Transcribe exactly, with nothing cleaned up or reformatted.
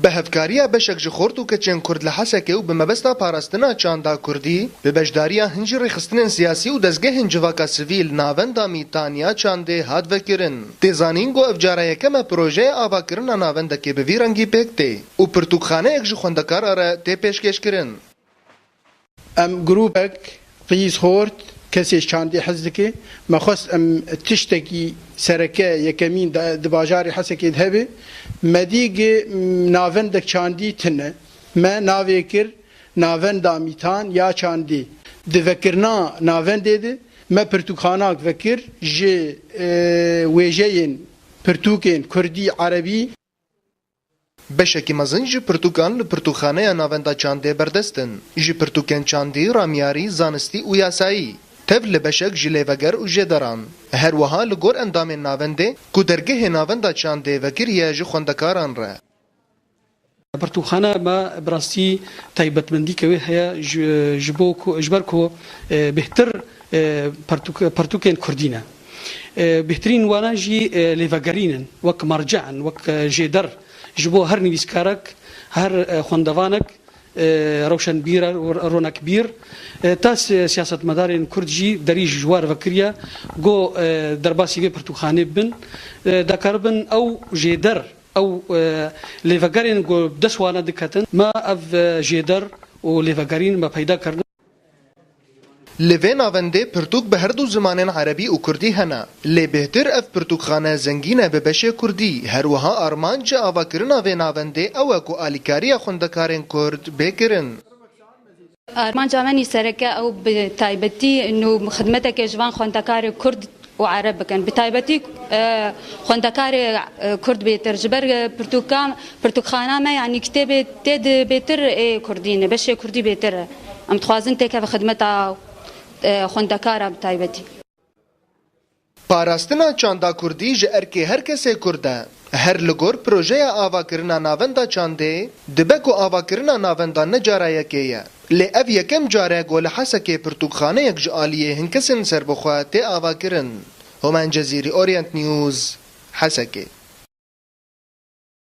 Bi hevkariya beşek ji xort û keçên Kurd li Hesekê û bi mebesta parastina çanda Kurdî, bi beşdariya hin jî rêxistinên siyasî û dezgehên civaka sivîl, Navenda Mîtan ya Çandê hat vekirin. Tê zanîn ku ev cara yekem e projeyê avakirina navendekê bi vî rengî pêk tê û pirtûkxaneyek ji xwendekara re tê pêşkêşkirin. Em grûpek qîz xort, kesê çandî hez dike. Me xwest em tiştekî sereke yekemîn di, di bajarê Hesekê de hebe. Me dî gi navendek çandî tine. Me navê kir Navenda Mîtan ya Çandî. Di vekirina navendê de me pirtûkxanak vekir ji, e, wêjeyên pirtûkên kurdî, erebî. Beşekî mezin ji pirtûkan li pirtûkxaneya Navenda Çandê berdest in. Ji pirtûkên çandî, ramyarî, zanistî û yasayî, tev li beşek ji lêveger û jêderan. Her wiha li gor endamên navendê ku dergehê Navenda Çandê vekiriye ji xwendekaran re. Pirtûkxana me bi rastî taybetmendîke wê heye ji, ji bo ku, ji ber ku, e, bêhtir, e, pirtûk-, pirtûkên kurdî ne. E, bêhtirîn wana jî, e, lêvegerîn in, wek merce in, wek, e, jêder ji bo her nivîskarek, her, e, xwendevanek, e, rewşenbîr, ronekbîr. E, ta si-, siyasetmedarên kurd jî derî ji war vekiriye, go, e, derbasî vê pirtûkxanê bin, e, dakaribin ew jêder, ew, e, lêvegerên ku bi dest wana diketin, me ev, e, jêder û lêvegerîn me peyda kirine. Li vê navendê pirtûk bi her du zimanên erebî û kurdî hene. Lê bêhtir ev pirtûkxane zengîn e bi beşê kurdî. Her wiha armanc ji avakirina vê navendê ew e ku alîkariya xwendekarên kurd bê kirin. Armanca me nî sereke ew bi taybetî nû xidmeteke ji van xwendekarê kurd û ereb bikin. Bi taybetî, e, xwendekarê, e, kurd bêtir. Ji ber, e, pirtûka, pirtûkxana me, yanî kitêbê tê de bêtir ê kurdî ne, beşê kurdî bêtir e. Em dixwazin têkeve xidmeta, e, xwendekara bi taybetî. Parastina çanda kurdî ji erkê her kesê kurd e. Her li gor projeya avakirina navenda çandê, dibe ku avakirina navenda ne cara yekê ye. Lê ev yekem car e ku li Hesekê pirtûkxaneyek ji aliyê hin kesên serbixwe tê avakirin. Homen Cezîrî, Orient News, Hesekê.